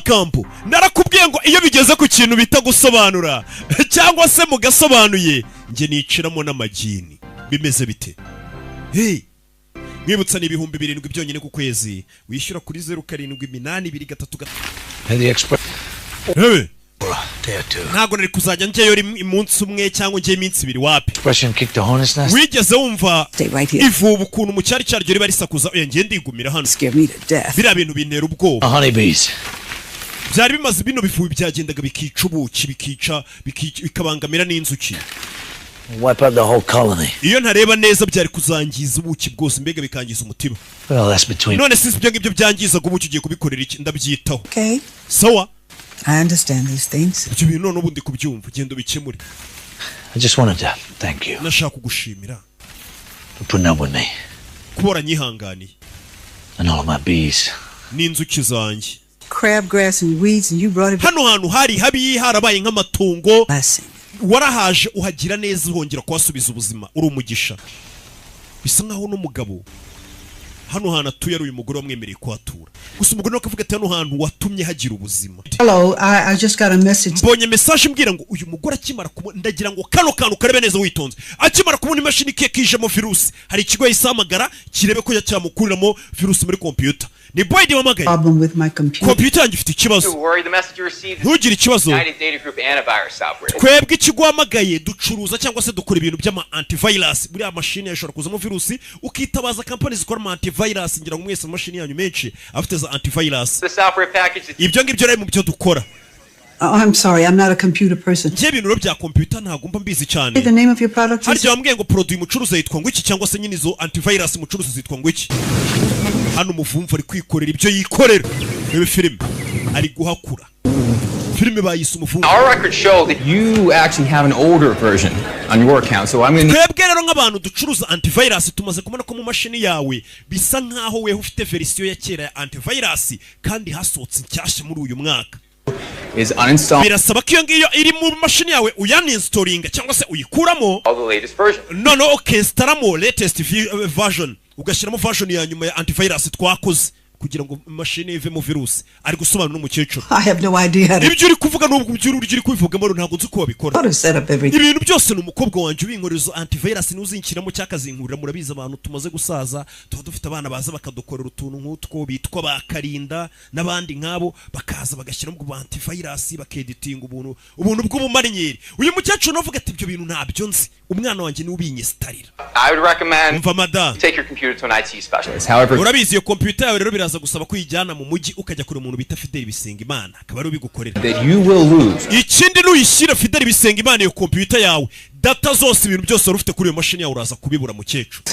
Amagambo narakubwiye ngo iyo bigeze ku kintu bita gusobanura cyangwa se mugasobanuye, njye niciramo n'amagini. Bimeze bite? Hey! Mwibutsa, ni 7000 byonyine ku kwezi, wishyura kuri 078233. And the express. Hey! There too. Ntabwo nari kuzajya njyayo rimwe, umunsi umwe cyangwa njyeyo iminsi 2, wapi. Expression kicked the hornet's nest. Wigeze wumva Stay right here. ivuba ukuntu mu cyari cyaryo riba risakuza? Oya, ngiye ndigumira hano. Scare me to death. Biriya bintu bintera ubwoba. Honeybees. Byari bimaze, bino bivubi byagendaga bikica ubuki, bikica, bikabangamira n'inzuki. Wipe out the whole colony. Iyo ntareba neza byari kuzangiza ubuki bwose, mbega bikangiza umutiba. Well, that's between. None si ibyo ngibyo byangizaga ubuki ugiye kubikorera iki? Ndabyitaho. Okay. Sawa. I understand these things. Ibyo bintu none ubundi kubyumva, genda ubikemure. I just wanted to thank you Nashaka kugushimira for putting up with me kuba waranyihanganiye and all of my bees. n'inzuki zanjye. Crabgrass and weeds, and you brought it. Hano hantu hari habi, harabaye nk'amatungo. Blessing. Warahaje uhagira neza, uhongera kuhasubiza ubuzima, uri umugisha. Bisa nkaho n'umugabo hano hantu atuye ari uyu mugore wamwemereye kuhatura gusa. Umugore nawe akavuga ati: "Hano hantu watumye hagira ubuzima." Hello, I just got a message. Mbonye message imbwira ngo uyu mugore akimara kubona, ndagira ngo kano kantu karebe neza witonze, akimara kubona imashini ke kijemo virusi, hari ikigo yahise ahamagara kirebe ko cyamukuriramo virusi muri computer. Ni Boyd wamagaye. Problem with my computer. Computer yanjye ifite ikibazo. Don't worry, the message you received is Ntugire ikibazo. United Data Group antivirus software. Twebwe ikigo wamagaye ducuruza cyangwa se dukora ibintu by'ama antivirus. Buriya mashini ashobora kuzamo virusi, ukitabaza kampani zikora ama antivirus. Ngira ngo mwese amashini yanyu menshi afite za antivirus. The software package that Ibyo ngibyo rero mu byo dukora. Oh, I'm sorry, I'm not a computer person. Njye ibintu rero bya computer ntabwo mba mbizi cyane. The name of your product is? Harya wambwiye ngo produit mucuruza yitwa ngo iki, cyangwa se nyine izo antivirus mucuruza zitwa ngo iki? Hano umuvumvu ari kwikorera ibyo yikorera. Rebe filime, ari guhakura. Filime bayise Umuvumvu. Our records show that you actually have an older version on your account, so I'm going to Twebwe rero nk'abantu ducuruza antivirus tumaze kubona ko mu mashini yawe bisa nk'aho weho ufite verisiyo ya kera ya antivirus, kandi hasohotse inshyashya muri uyu mwaka. is uninstall Birasaba ko iyo ngiyo iri mu mashini yawe uyaninstallinga cyangwa se uyikuramo, all the latest version. noneho ukinstalamo latest version, ugashyiramo version ya nyuma ya antivirus twakoze kugira ngo imashini ivemo virusi. Ari gusobanura n'umukecuru. I have no idea how to, Ibyo uri kuvuga n'ubwo ibyo uri kubivugamo rero ntabwo nzi uko wabikora. how to set up everything. Ibintu byose ni umukobwa wanjye ubinkorera. Izo antivirus niwe uzinshyiramo cyangwa akazinkurira. Murabizi, abantu tumaze gusaza tuba dufite abana baza bakadukorera utuntu nk'utwo, bitwa ba Karinda n'abandi nk'abo, bakaza bagashyiramo ubwo antivirus, bakeditinga ubuntu bw'ubumarinyeri. Uyu mukecuru nawe avuga ati: "Ibyo bintu ntabyo nzi, umwana wanjye niwe ubinyesitarira." I would recommend Umva madamu. take your computer to an IT specialist. However, Urabizi, iyo computer yawe rero biraza gusaba ko uyijyana mu mujyi, ukajya kure umuntu bita Fideli Bisengimana, akaba ari ubigukorera. that you will lose Ikindi, nuyishyira Fideli Bisengimana iyo computer yawe, data zose, ibintu byose wari ufite kuri iyo mashini yawe uraza kubibura, mukecuru.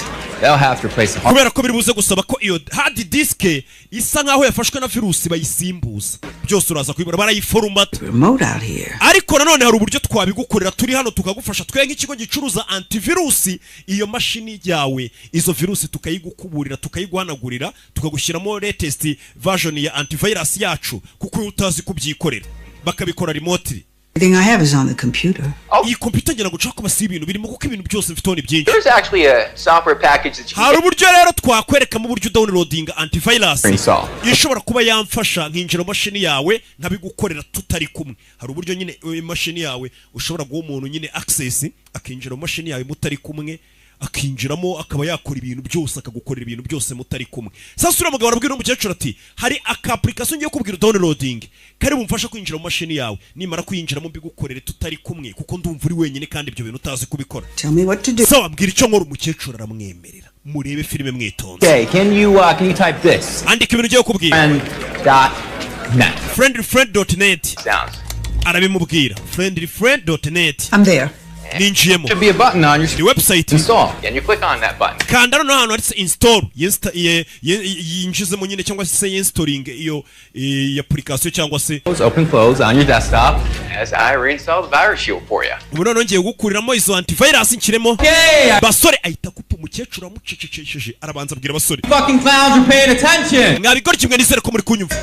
They'll have to replace the hard Kubera ko biri buze gusaba ko iyo hard disk isa nkaho yafashwe na virusi bayisimbuza, byose uraza kubibura, barayiforumata. Remote out here. Ariko nanone hari uburyo twabigukorera turi hano, tukagufasha twe nk'ikigo gicuruza antivirusi, iyo mashini yawe izo virusi tukayigukuburira, tukayiguhanagurira, tukagushyiramo latest version ya antivirus yacu, kuko iyo utazi kubyikorera bakabikora remotely. Everything I have is on the computer. Iyi computer ngira ngo nshaka kuba si ibintu birimo, kuko ibintu byose mfiteho ni byinshi. There's actually a software package that you Hari uburyo rero twakwerekamo uburyo downloadinga antivirus install. ishobora kuba yamfasha nkinjira mu mashini yawe nkabigukorera tutari kumwe. Hari uburyo nyine imashini yawe ushobora guha umuntu nyine access, akinjira mu mashini yawe mutari kumwe, akinjiramo akaba yakora ibintu byose, akagukorera ibintu byose mutari kumwe. Sasa uriya mugabo arabwira umukecuru ati: "Hari aka application ngiye kubwira downloading kari bumfasha kwinjira mu mashini yawe, nimara kuyinjiramo mbigukorere tutari kumwe, kuko ndumva uri wenyine kandi ibyo bintu utazi kubikora." Tell me what to do. Sawa, mbwira icyo nkora. Umukecuru aramwemerera. Murebe filime mwitonze. Okay, can you type this? Andika ibintu ugiye kubwira. Friend dot net. Friendlyfriend.net. Sounds. Arabimubwira, friendlyfriend.net. I'm there. Ninjiyemo. Should be a button on your Ni website. install. And you click on that button. Kanda noneho ahantu handitse install, yinjizemo nyine cyangwa se yinstalling iyo application cyangwa se Open close on your desktop as I reinstall the virus shield for you. Ubu noneho ngiye gukuriramo izo antivirus nshyiremo. Yeah! Basore, ahita akupa umukecuru amucecekesheje, arabanza abwira abasore. Fucking clowns are paying attention. Mwabigora kimwe, nizere ko muri kunyumva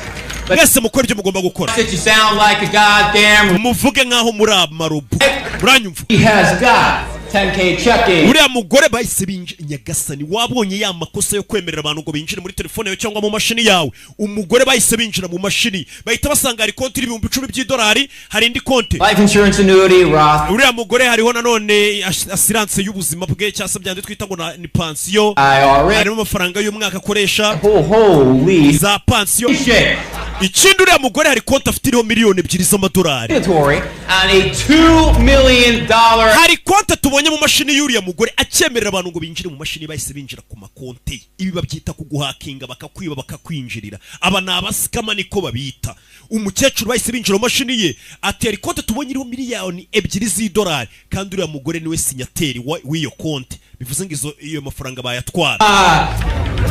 mwese, mukora ibyo mugomba gukora. That you sound like a goddamn. Muvuge nk'aho muri amarobo, muranyumva? He has got 10K checking. Uriya mugore bahise binjira. Nyagasani, wabonye ya makosa yo kwemerera abantu ngo binjire muri telefone yawe cyangwa mu mashini yawe? Umugore bahise binjira mu mashini, bahita basanga hari konti 10,000 by'idolari, hari indi konti. Life insurance annuity, Roth Uriya mugore hariho nanone assurance y'ubuzima bwe, cyangwa se byandi twita ngo ni pansiyo. IRA. Harimo amafaranga y'umwaka akoresha. Oh, holy za pansiyo. shit. Ikindi, uriya mugore hari konti afite iriho 2 miliyoni z'amadolari. Inventory on a $2 million Hari konti tubonye mu mashini y'uriya mugore. Akemerera abantu ngo binjire mu mashini, bahise binjira ku makonti ye. Ibi babyita kuguhakinga, bakakwiba, bakakwinjirira. Aba ni abascammer, niko babita. Umukecuru bahise binjira mu mashini ye, ati hari konti tubonye iriho 2 miliyoni z'idolari, kandi uriya mugore niwe signataire w'iyo konti, bivuze ngo iyo mafaranga bayatwara.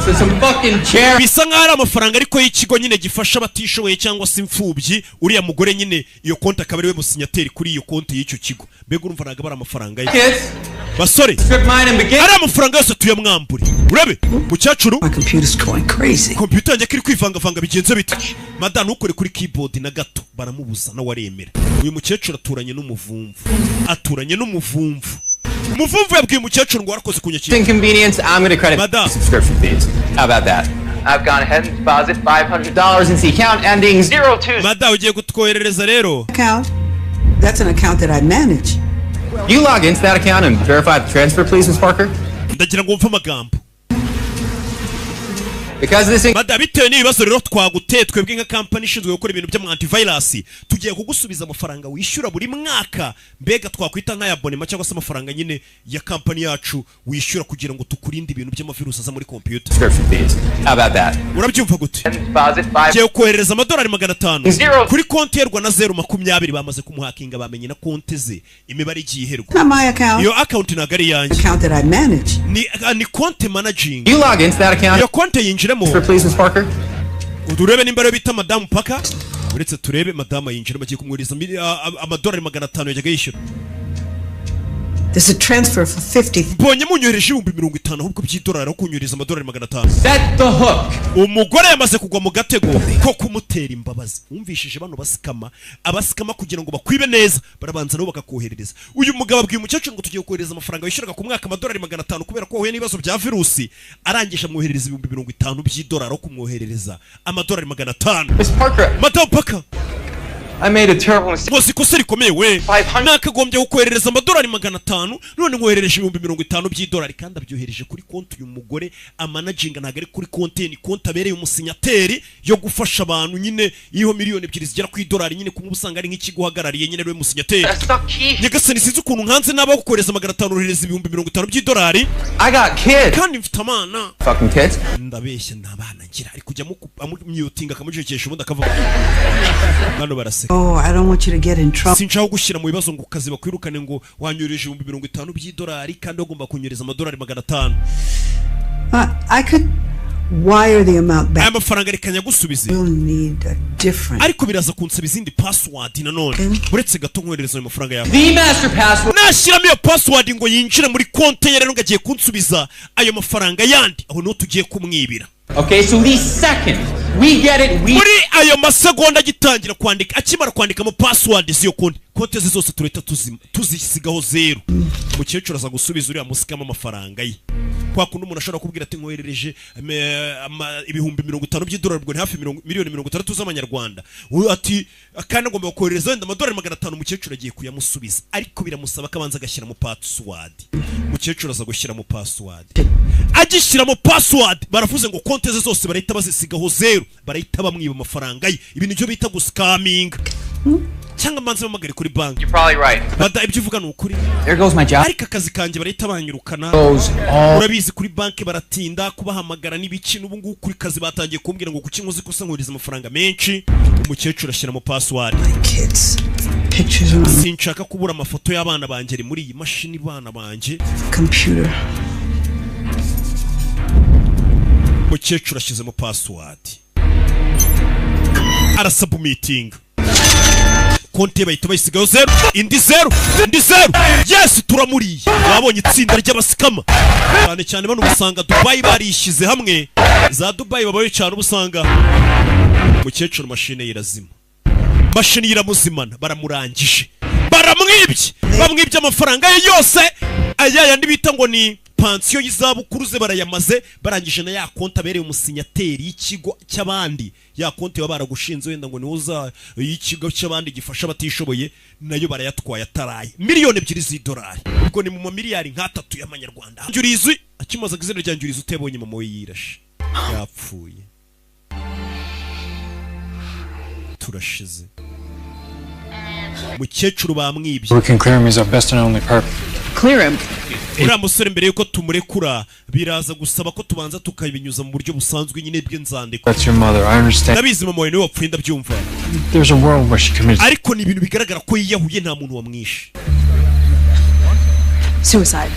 So some fucking charity. Bisa nk'aho ari amafaranga ariko y'ikigo nyine gifasha abatishoboye cyangwa se imfubyi. Uriya mugore nyine iyo konti akaba ariwe musignataire kuri iyo konti y'icyo kigo. Mbega urumva ntabwo aba ari amafaranga ye. Kids, Basore, strip mine and begin. ari amafaranga yose tuyamwambure. Urebe mukecuru. My computer's going crazy. Kompiyuta yanjye ko iri kwivangavanga, bigenze bite? Madamu, ntukore kuri keyboard na gato. Baramubuza, nawe aremera. Uyu mukecuru aturanye n'umuvumvu, aturanye n'umuvumvu. Umuvumvu yabwiye umukecuru ngo warakoze kunyakira. Inconvenience, I'm gonna credit Madam. subscription fees. How about that? I've gone ahead and deposited $500 into the account ending 02. Madamu, ugiye kutwoherereza rero. Account? That's an account that I manage. You log into that account and verify the transfer, please, Miss Parker. Ndagira ngo wumve amagambo. Because this Madamu, bitewe n'ibibazo rero twaguteye, twebwe nka kampani ishinzwe gukora ibintu by'ama antivirus, tugiye kugusubiza amafaranga wishyura buri mwaka, mbega twakwita nk'ay'abonnement cyangwa se amafaranga nyine ya kampani yacu wishyura kugira ngo tukurinde ibintu by'amavirusi aza muri kompiyuta. subscription fees. How about that? Urabyumva gute? Deposit five Ngiye koherereza amadolari 500 Zero. kuri konti yerwa na 020. Bamaze kumuhakinga, bamenye na konti ze, imibare igiye iherwa. Not my account. Iyo account ntabwo ari iyanjye. Account that I manage. Ni konti managing. You log into that account Iyo konti yinjiremo. please, Miss Parker. Urebe nimba ariyo bita madamu Paka. Uretse turebe, madamu yinjiramo, agiye kumwohereza amadolari 500 yajyaga yishyura. There's a transfer for 50. Mbonye munyohereje 50,000 ahubwo by'idolari aho kunyohereza amadolari 500. Set the hook. Umugore yamaze kugwa mu gatego ko kumutera imbabazi. Wumvishije bano bascammer? Abascammer kugira ngo bakwibe neza barabanza nabo bakakoherereza. Uyu mugabo abwiye umukecuru ngo tugiye kohereza amafaranga wishyuraga ku mwaka, amadolari 500, kubera ko wahuye n'ibibazo bya virusi. Arangije amwoherereza 50,000 by'idolari aho kumwoherereza amadolari 500. Miss Parker, Madamu Paka, I made a terrible mistake. nkoze ikosa rikomeye we. 500. Nakagombye kukoherereza amadolari 500, none nkoherereje 50,000 by'idolari, kandi abyohereje kuri konti uyu mugore amanaginga, ntabwo ari kuri konti ye, ni konti abereye umusignataire yo gufasha abantu nyine, iriho 2 miliyoni zigera ku idolari nyine, kumwe usanga ari nk'ikigo uhagarariye nyine, ariwe musignataire. Stuck key. Nyagasani, sinzi ukuntu nkanze naba kukohereza 500, urohereza 50,000 by'idolari. I got kids. Kandi mfite abana. Fucking kids. Ndabeshya, nta bana ngira. Ari kujya amumyutinga, akamucecekesha, ubundi akavuga. Bano baraseka. Oh, I don't want you to get in trouble. Sinshaka gushyira mu bibazo ngo kazi bakwirukane ngo wanyohereje 50,000 by'idolari kandi wagomba kunyohereza amadolari 500. I could wire the amount Aya back. mafaranga reka nyagusubize. We'll need a different. Ariko biraza kunsaba izindi password nanone. Uretse gato nkoherereza ayo mafaranga yawe. The master password. Nashyiramo iyo password ngo yinjire muri konti ye rero, ngo agiye kunsubiza ayo mafaranga yandi, aho niho tugiye kumwibira. Okay, so the second we get it, we Muri ayo masegonda agitangira kwandika, akimara kwandikamo password z'iyo konti, konti ze zose turahita tuzisigaho zeru. Umukecuru aza gusubiza uriya muscammer amafaranga ye. Kwa kundi umuntu ashobora kubwira ati nkoherereje 50,000 by'idolari, ubwo ni hafi 60 miliyoni z'amanyarwanda. Uyu ati kandi agomba kohereza wenda amadolari 500. Umukecuru agiye kuyamusubiza, ariko biramusaba ko abanza agashyiramo password. Umukecuru aza gushyiramo password. Agishyiramo password, baravuze ngo konti ze zose barahita bazisigaho zeru, barahita bamwiba amafaranga ye. Ibi nibyo bita guscaminga. Cyangwa mbanze mpamagare kuri banki. You're probably right. Bada, ibyo uvuga ni ukuri. There goes my job. Ariko akazi kanjye barahita banyirukana. Goes all Urabizi kuri banki baratinda kubahamagara n'ibiki. N'ubu ngubu kuri kazi batangiye kumbwira ngo kuki nkoze ikosa nkohereza amafaranga menshi. Umukecuru ashyiramo password. Kids. Pictures on the Sinshaka kubura amafoto y'abana banjye ari muri iyi mashini, bana banjye. computer. Umukecuru ashyizemo password, arasubmittinga, konti ye bahita bayisigaho zeru, indi zeru, indi zeru. Yes, turamuriye. Wabonye itsinda ry'abascammer, cyane cyane bano usanga Dubayi barishyize hamwe, za Dubayi babayo cyane. Uba usanga umukecuru mashine ye irazima, mashini ye iramuzimana. Baramurangije, baramwibye, bamwibye amafaranga ye yose. Aya yandi bita ngo ni pansiyo y'izabukuru ze barayamaze. Barangije na ya konti abereye umusinyateri y'ikigo cy'abandi, ya konti baba baragushinze wenda ngo niwo uza y'ikigo cy'abandi gifasha abatishoboye, nayo barayatwaye ataraye. 2 miliyoni z'idolari, ubwo ni mu mamiliyari nk'atatu y'amanyarwanda. Njurizi akimaze izina rya Njurizi utebonye mama we yirashe yapfuye. Turashize, mukecuru bamwibye. We can clear him as our best and only perp. Clear him. Uriya musore, mbere yuko tumurekura, biraza gusaba ko tubanza tukabinyuza mu buryo busanzwe nyine bw'inzandiko. That's your mother. I understand. Ndabizi, mama wawe niwe wapfuye, ndabyumva. There's a world where she committed. Ariko ni ibintu bigaragara ko yiyahuye, nta muntu wamwishe. Suicide.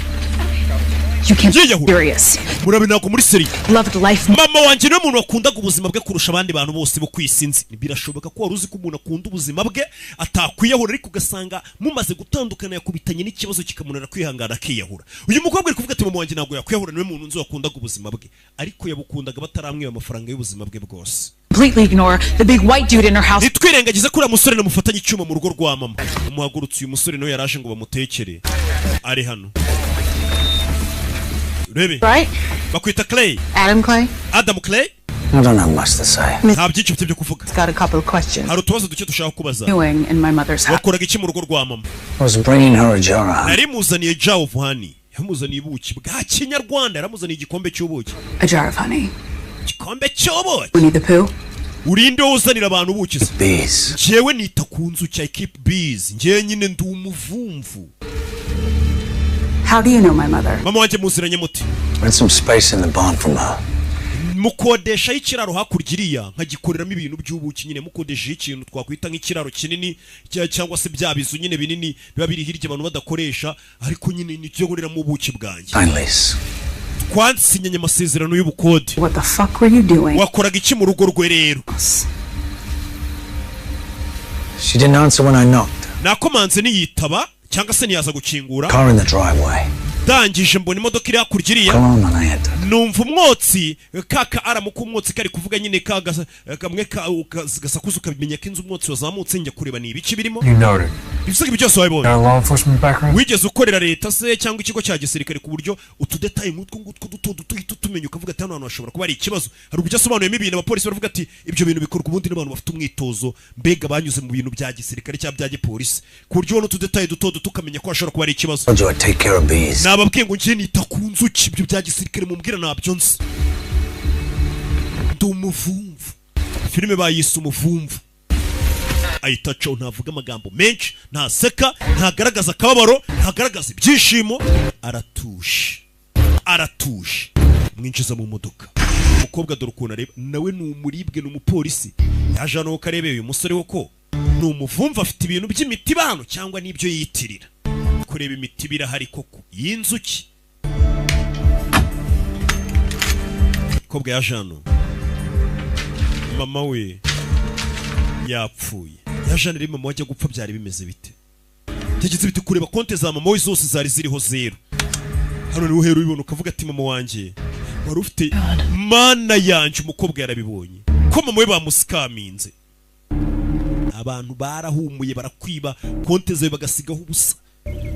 You can't be Yiyahura. serious. Murabe, ntabwo muri sérieux. Loved life. Mama wanjye niwe muntu wakundaga ubuzima bwe kurusha abandi bantu bose bo ku isi nzi. Birashoboka ko wari uzi ko umuntu akunda ubuzima bwe atakwiyahura, ariko ugasanga mumaze gutandukana yakubitanye n'ikibazo kikamunanira kwihangana akiyahura. Uyu mukobwa ari kuvuga ati: "Mama wanjye ntabwo yakwiyahura, niwe muntu nzi wakundaga ubuzima bwe," ariko yabukundaga bataramwiba amafaranga y'ubuzima bwe bwose. Completely ignore the big white dude in her house. Ntitwirengagize ko uriya musore namufatanye icyuma mu rugo rwa mama. Umuhagurutse, uyu musore nawe yaraje ngo bamutekere, ari hano urebe. Right? Bakwita Clay? Adam Clay? Adam Clay. I don't have much to say. Nta byinshi mfite byo kuvuga. Got a couple of questions. Hari utubazo duke dushaka kubaza. Doing in my mother's house. Wakoraga iki mu rugo rwa mama? I was bringing her a jar of honey. Nari muzaniye jar of honey, yamuzaniye ubuki bwa kinyarwanda, yaramuzaniye igikombe cy'ubuki. A jar of honey. Igikombe cy'ubuki. Winnie the Pooh? Urinde wowe uzanira abantu ubuki se? Bees. Njyewe nita ku nzuki, I keep bees. Njyewe nyine ndi umuvumvu. How do you know my mother? Mama wanjye muziranye muti? Rent some space in the barn from her. Mukodeshaho ikiraro hakurya iriya, nkagikoreramo ibintu by'ubuki nyine. Mukodesheho ikintu twakwita nk'ikiraro kinini cyangwa se bya bizu nyine binini biba biri hirya abantu badakoresha, ariko nyine nicyo nkoreramo ubuki bwanjye. Sign lease. Twansinyanye amasezerano y'ubukode. What the fuck were you doing? Wakoraga iki mu rugo rwe rero? She didn't answer when I knocked. Nakomanze niyitaba cyangwa se ntiyaza gukingura. Car in the driveway. Ndangije mbona imodoka iri hakurya iriya. Come on, and I entered. Numva umwotsi, kaka aramu k'umwotsi kari kuvuga nyine, ka kamwe gasakuza ukabimenya ko inzu umwotsi wazamutse. Njya kureba ni ibiki birimo. You noted. Ibyo ibi byose wabibonye? Got a law enforcement background? Wigeze ukorera leta se cyangwa ikigo cya gisirikare, ku buryo utudetayi nk'utwo ngutwo duto duto uhita utumenya ukavuga ati: "Hano hantu hashobora kuba hari ikibazo"? Hari uburyo asobanuyemo ibintu, abapolisi baravuga ati: "Ibyo bintu bikorwa ubundi n'abantu bafite umwitozo, mbega banyuze mu bintu bya gisirikare cyangwa bya gipolisi, ku buryo ubona utudetayi duto duto ukamenya ko hashobora kuba hari ikibazo." Told you I take care of bees. Nababwiye ngo ngiye nita ku nzuki, ibyo bya gisirikare mumbwira ntabyo nzi, ndi umuvumvu. Filime bayise Umuvumvu. Ahita acaho, ntavuga amagambo menshi, ntaseka, ntagaragaza akababaro, ntagaragaza ibyishimo, aratuje, aratuje. Mwinjiza mu modoka. Umukobwa dore ukuntu areba, nawe ni umuribwe, ni umupolisi yaje hano ko arebeye uyu musore wo ko ni umuvumvu, afite ibintu by'imitibano cyangwa n'ibyo yiyitirira. Kureba imitiba irahari koko y'inzuki. Umukobwa yaje hano, mama we yapfuye. Yaje hano rero, mama we ajya gupfa byari bimeze bite? Byagenze bite? Kureba konti za mama we zose zari ziriho zero. Hano niho uhera ubibona ukavuga ati: "Mama wanjye wari ufite, mana yanjye." Umukobwa yarabibonye ko mama we bamusikaminze. Abantu barahumuye, barakwiba konti zawe bagasigaho ubusa.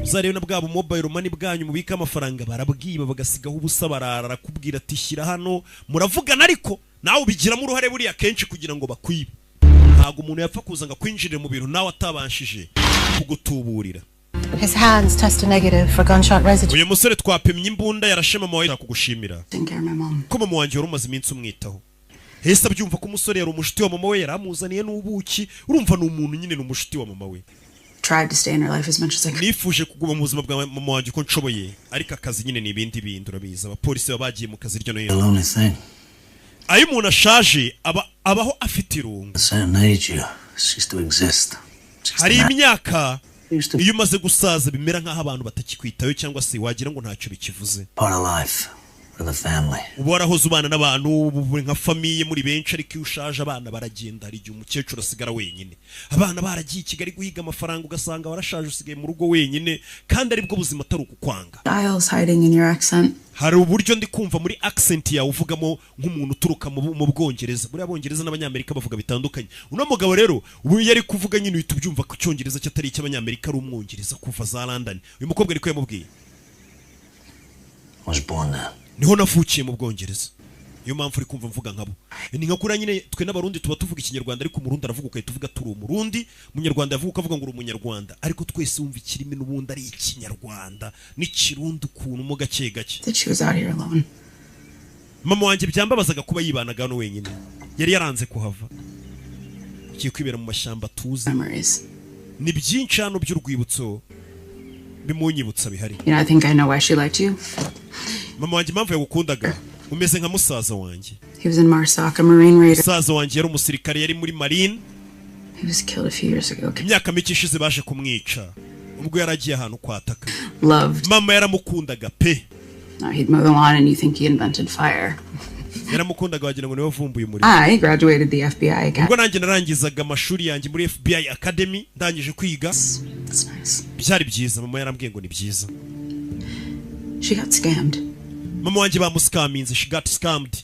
Uzarebe na bwa mobile money bwanyu mubika amafaranga, barabwiba bagasigaho ubusa. Barara arakubwira ati: "Shyira hano," muravugana, ariko nawe ubigiramo uruhare buriya kenshi kugira ngo bakwibe. Ntabwo umuntu yapfa kuza ngo akwinjirire mu bintu nawe atabashije kugutuburira. His hands tested negative for gunshot residue. Uyu musore twapimye imbunda yarashe mama wawe. Kugushimira Taking care of my mom. ko mama wanjye wari umaze iminsi umwitaho. Hese abyumva ko umusore yari umushuti wa mama we, yari amuzaniye n'ubuki. Urumva ni umuntu nyine, ni umushuti wa mama we. Tried to stay in her life as much as I could. Nifuje kuguma mu buzima bwa mama wanjye uko nshoboye, ariko akazi nyine ni ibindi bindi. Urabizi, abapolisi baba bagiye mu kazi hirya no The hino. lonely thing. Ayo umuntu ashaje aba abaho afite irungu. A certain age, you cease to exist. Hari imyaka iyo umaze gusaza bimera nk'aho abantu batakikwitayo, cyangwa se wagira ngo ntacyo bikivuze. Part of life for the family. Uba warahoze ubana n'abantu, ubu nka famille muri benshi, ariko iyo ushaje abana baragenda. Hari igihe umukecuru asigara wenyine, abana baragiye i Kigali guhiga amafaranga, ugasanga warashaje usigaye mu rugo wenyine, kandi aribwo buzima, atari ukukwanga. Giles hiding in your accent. Hari uburyo ndi kumva muri accent yawe uvugamo nk'umuntu uturuka mu Bwongereza. Buriya Abongereza n'Abanyamerika bavuga bitandukanye. Uno mugabo rero ubu iyo ari kuvuga nyine uhita ubyumva ko Icyongereza cye atari icy'Abanyamerika, ari Umwongereza kuva za London. Uyu mukobwa ariko yamubwiye. I was born there. Niho navukiye, mu Bwongereza. Niyo mpamvu uri kumva mvuga nkabo. Ni nka kuriya nyine twe n'Abarundi tuba tuvuga Ikinyarwanda, ariko Umurundi aravuga ugahita uvuga turi Umurundi, Umunyarwanda yavuga ukavuga ngo uri Umunyarwanda, ariko twese wumva ikirimi n'ubundi ari Ikinyarwanda n'Ikirundi ukuntu mo gake gake. That she was out here alone. Mama wanjye byambabazaga kuba yibanaga hano wenyine, yari yaranze kuhava, agiye kwibera mu mashyamba tuzi. Memories. Ni byinshi hano by'urwibutso bimunyibutsa bihari. I think I know why she liked you. Mama wanjye impamvu yagukundaga, umeze nka musaza wanjye. He was in MARSOC, a Marine Raider. Musaza wanjye yari umusirikare, yari muri Marine. He was killed a few years ago. Imyaka mike ishize baje kumwica ubwo yari agiye ahantu kwataka. Loved. Mama yaramukundaga pe. Now he'd mow the lawn and you think he invented fire. Yaramukundaga wagira ngo niwe wavumbuye umuriro. I graduated the FBI Academy. Ubwo nanjye narangizaga amashuri yanjye muri FBI Academy, ndangije kwiga. That's nice. Byari byiza, mama yarambwiye ngo ni byiza. She got scammed. Mama wanjye bamusikaminze, she got scammed.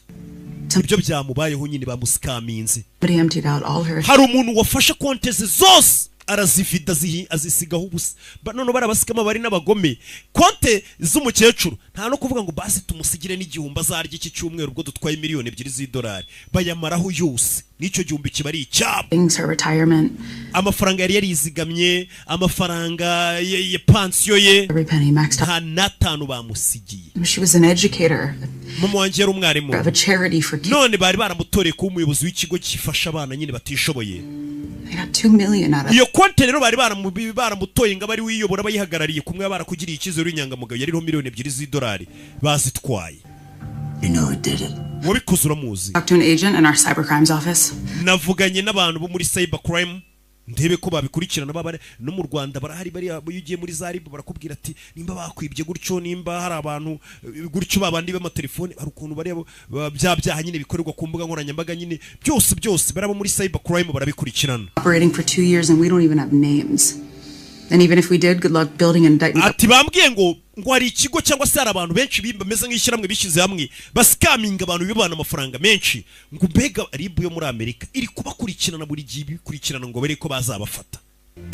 Ibyo byamubayeho nyine, bamusikaminze. But he emptied out all her Hari umuntu wafashe konte ze zose arazivida, azisigaho ubusa. None barabasikama bari n'abagome. Konte z'umukecuru, nta no kuvuga ngo basi tumusigire n'igihumbi azarya iki cyumweru ubwo dutwaye 2 miliyoni z'idolari, bayamaraho yose, n'icyo gihumbi kiba ari icyabo. things, her retirement, Amafaranga yari yarizigamye, amafaranga ya pansiyo ye, every penny maxed out. nta n'atanu bamusigiye. She was an educator Mama wanjye yari umwarimu of a charity for kids. None bari baramutoreye kuba umuyobozi w'ikigo gifasha abana nyine batishoboye. They got 2 million out of Iyo konte rero bari baramutoye ngo abe ari wiyobora, bayihagarariye kumwe, barakugiriye icyizere w'inyangamugayo, yariho 2 miliyoni z'idolari bazitwaye. You know who did it. Wabikoze uramuzi. Talked to an agent in our cyber crimes office. Navuganye n'abantu bo muri cyber crime, ndebe ko babikurikirana. Baba no mu Rwanda barahari bariya. Iyo ugiye muri za RIB barakubwira ati nimba bakwibye gutyo, nimba hari abantu gutyo babandi b'amatelefone, hari ukuntu bariya bya byaha nyine bikorerwa ku mbuga nkoranyambaga nyine, byose byose barabo muri cyber crime barabikurikirana. Operating for 2 years and we don't even have names. And even if we did, good luck building an indictment. Ati bambwiye ngo hari ikigo cyangwa se hari abantu benshi bameze nk'ishyirahamwe bishyize hamwe basikaminga abantu bibana amafaranga menshi, ngo mbega RIB yo muri Amerika iri kubakurikirana buri gihe, ibikurikirana ngo bereke ko bazabafata.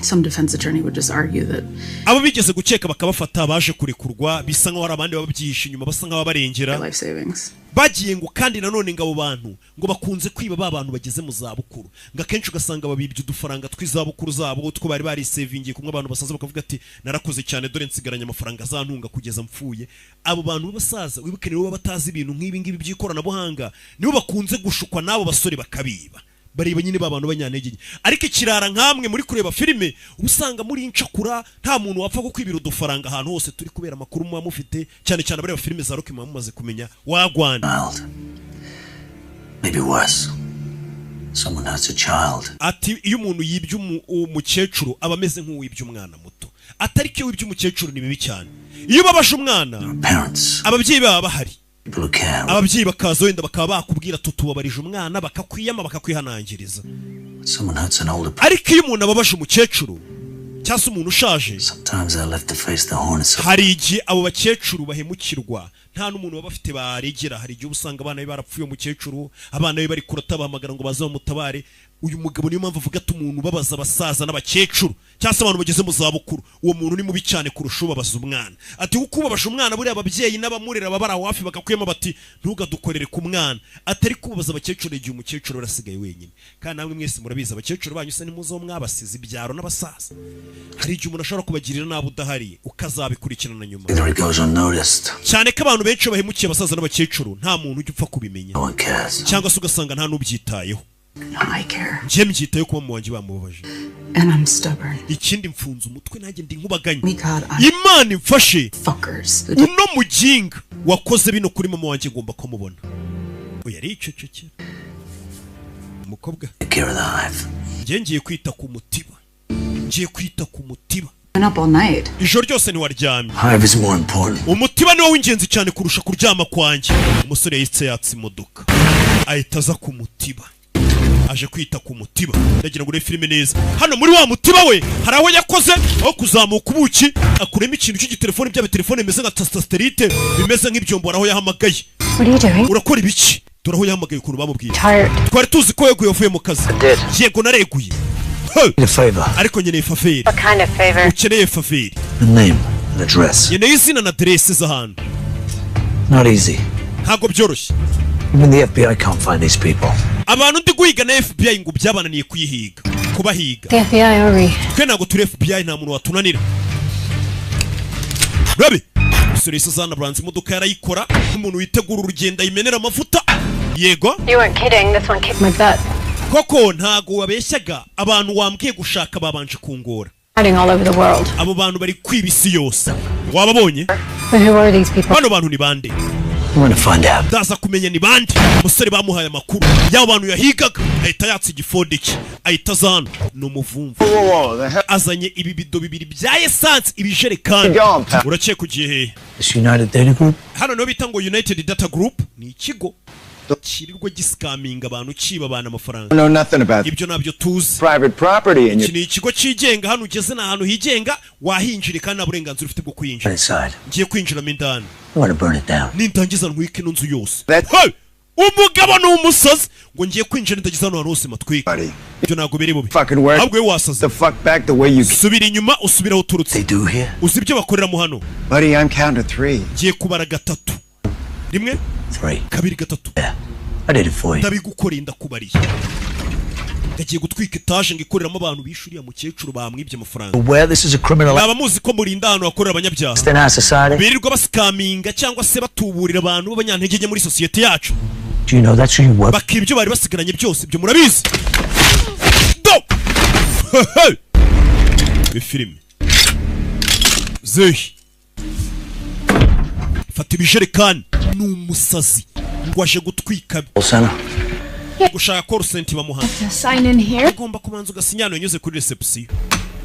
Some defense attorney would just argue that Abo bigeze gukeka bakabafata baje kurekurwa, bisa nk'aho hari abandi bababyihishe inyuma, basa nk'ababarengera. life savings. Bagiye ngo kandi nanone ngo abo bantu ngo bakunze kwiba ba bantu bageze mu zabukuru, ngo akenshi ugasanga babibye udufaranga tw'izabukuru zabo, utwo bari barisevingiye kumwe. Abantu basaza bakavuga ati narakoze cyane, dore nsigaranye amafaranga azantunga kugeza mpfuye. Abo bantu b'abasaza, wibuke rero, baba batazi ibintu nk'ibi ngibi by'ikoranabuhanga, nibo bakunze gushukwa n'abo basore bakabiba. Bareba nyine ba bantu b'abanyantege nke. Ariko ikirara nkamwe muri kureba filime, uba usanga muri incakura, nta muntu wapfa kukwibira udufaranga ahantu hose turi, kubera amakuru muba mufite, cyane cyane abareba filime za Rocky muba mumaze kumenya wagwana. Child. Maybe worse. Someone hurts a child. Ati iyo umuntu yibye umukecuru aba ameze nk'uwibye umwana muto. Atari ko iyo wibye umukecuru ni bibi cyane. Iyo ubabaje umwana, Parents. ababyeyi baba bahari. People who care. Ababyeyi bakaza wenda bakaba bakubwira tutubabarije umwana, bakakwiyama, bakakwihanangiriza. Someone hurts an older person. Ariko iyo umuntu ababaje umukecuru cyangwa se umuntu ushaje, Sometimes they're left to face the hornets. hari igihe abo bakecuru bahemukirwa, nta n'umuntu baba bafite baregera. Hari igihe uba usanga abana be barapfuye, umukecuru abana be bari kurata bahamagara ngo baze bamutabare. Uyu mugabo niyo mpamvu avuga ati umuntu ubabaza abasaza n'abakecuru cyangwa se abantu bageze mu zabukuru, uwo muntu ni mubi cyane kurusha ubabaza umwana. Ati kuko ubabaje umwana, buriya ababyeyi n'abamurera baba bari aho hafi bakakwiyama bati ntugadukorere ku mwana. Atari kubabaza abakecuru, igihe umukecuru arasigaye wenyine. Kandi namwe mwese murabizi, abakecuru banyu se nimuzo mwabasize ibyaro n'abasaza, hari igihe umuntu ashobora kubagirira nabi udahari, ukazabikurikirana nyuma. Either it goes unnoticed. Cyane ko abantu benshi bahemukiye abasaza n'abakecuru nta muntu ujya upfa kubimenya. No one cares. Cyangwa se ugasanga nta n'ubyitayeho. No, I care. Njye mbyitayeho kuba mu wanjye bamubabaje. And I'm stubborn. Ikindi mfunze umutwe, nanjye ndi nkubaganye. Me God, I Imana imfashe. fuckers. Uno muginga wakoze bino kuri mama wanjye ngomba kumubona. Oya, aricecekera umukobwa. Take care of the hive. Njye ngiye kwita ku mutiba, ngiye kwita ku mutiba. Been up all night. Ijoro ryose ntiwaryamye. Hive is more important. Umutiba niwo w'ingenzi cyane kurusha kuryama kwanjye. Umusore yahise yatsa imodoka, ahita aza ku mutiba, aje kwita ku mutiba. Ndagira ngo urebe filime neza. Hano muri wa mutiba we hari aho yakoze aho kuzamuka ubuki, akuremo ikintu cy'igitelefone, bya bitelefone bimeze nka tastasiterite, bimeze nk'ibyombo. Hari aho yahamagaye. What are you doing? Urakora ibiki? Dore aho yahamagaye, ukuntu bamubwiye. Tired. Twari tuzi ko yeguye, wavuye mu kazi. Yego, nareguye. Hey! Need a favor. Ariko nkeneye favor. What kind of favor? Ukeneye favor? The name and address. Nkeneye izina na aderesi z'ahantu. Not easy. Ntabwo byoroshye. Even the FBI can't find these people. Abantu ndi guhiga na FBI ngo byabananiye kuyihiga, kubahiga. The FBI, are we? Twe ntabwo turi FBI, nta muntu watunanira. Rabi umusore yise buranze imodoka yarayikora nk'umuntu witegura urugendo, ayimenera amavuta. Yego. You weren't kidding. This one kicked my butt. Koko ntago wabeshyaga, abantu wambwiye gushaka babanje kungora. Hiding all over the world. Abo bantu bari kwiba isi yose, wababonye? But who are these people? Bano bantu ni bande? I'm gonna find out. Ndaza kumenya ni bande. Umusore bamuhaye amakuru y'abo bantu yahigaga, ahita yatsa igifodi cye, ahita aza hano. Ni umuvumvu, azanye ibibido bibiri bya esansi, ibijerekani. Urakeka ugiye hehe? This United Data Group? Hano niho bita ngo United Data Group, ni ikigo kirirwa gisikaminga abantu, kiba abantu amafaranga. Know nothing about Ibyo ntabyo tuzi. private property and Iki you ni ikigo cyigenga. Hano ugeze ni ahantu higenga, wahinjira kandi nta burenganzira ufite bwo kwinjira. Inside. Ngiye kwinjiramo indani. I'm gonna burn it down. Nindangiza ntwike ino nzu yose. Hey! Umugabo ni umusazi, ngo ngiye kwinjira ndagize hano hantu hose matwika. Ibyo ntabwo biri bubi. Fucking work. Ahubwo wowe wasaze. The fuck back the way you Subira inyuma, usubire aho uturutse. They do here? Uzi ibyo bakoreramo hano? Buddy, I'm counting to three. Ngiye kubara gatatu, rimwe, Three. kabiri, gatatu. I did it for you. Ndabigukoreye, ndakubariye. Ndagiye gutwika etaje ngo ikoreramo abantu bishe uriya mukecuru, bamwibye amafaranga. Aware this is a criminal Mwaba muzi ko murinda ahantu hakorera abanyabyaha in our society? birirwa basikaminga cyangwa se batuburira abantu b'abanyantege nke muri sosiyete yacu, Do you know that's who you work? bakiba ibyo bari basigaranye byose? Ibyo murabizi? Do filime zehi, fata ibijerekani. Ni umusazi, ngo aje gutwika. Center. Gushaka call center bamuhana. Sign in here. Ugomba kubanza ugasinya hano. Yanyuze kuri reception,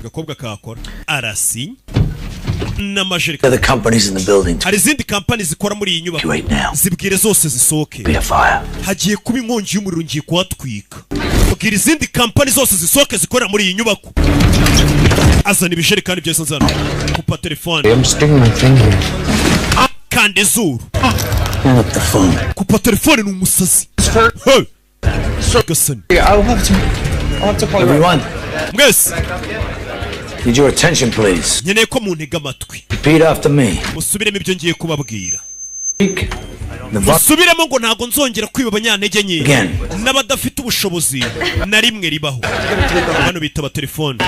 agakobwa kakora arasinya n'amajerekani. Other companies in the building. Hari izindi kampani zikora muri iyi nyubako. Right now. Zibwire zose zisohoke. Be a fire. Hagiye kuba inkongi y'umuriro, ngiye kuhatwika. Bwira izindi kampani zose zisohoke zikorera muri iyi nyubako. Azana ibijerekani byose nzana kupa telefone. I'm sticking my thing here. Kanda izuru. Hang up the phone. Kupa telefone, ni umusazi. Hey! Gasani. I'll have to. I'll have to call you. Everyone, Mwese, need your attention, please. nkeneye ko muntega amatwi. Repeat after me. Musubiremo ibyo ngiye kubabwira. The Musubiremo ngo ntabwo nzongera kwiba abanyantege nke Again. n'abadafite ubushobozi na rimwe ribaho. Hano bitaba telefone,